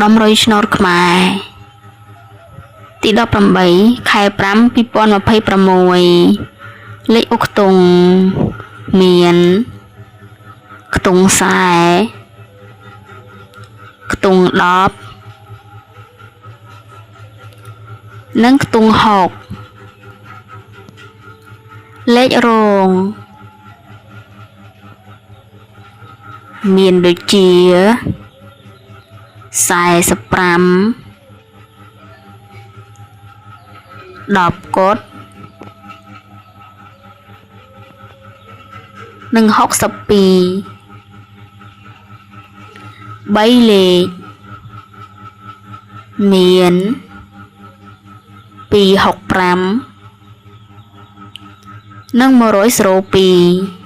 ដំរុយឆ្នូតខ្មែរទី18ខែ5 2026លេខអុកខ្ទង់មានខ្ទង់ខ្សែខ្ទង់10និងខ្ទង់6លេខរងមានដូចជា45 10កុដនិង62 3លេខមាន265និង102។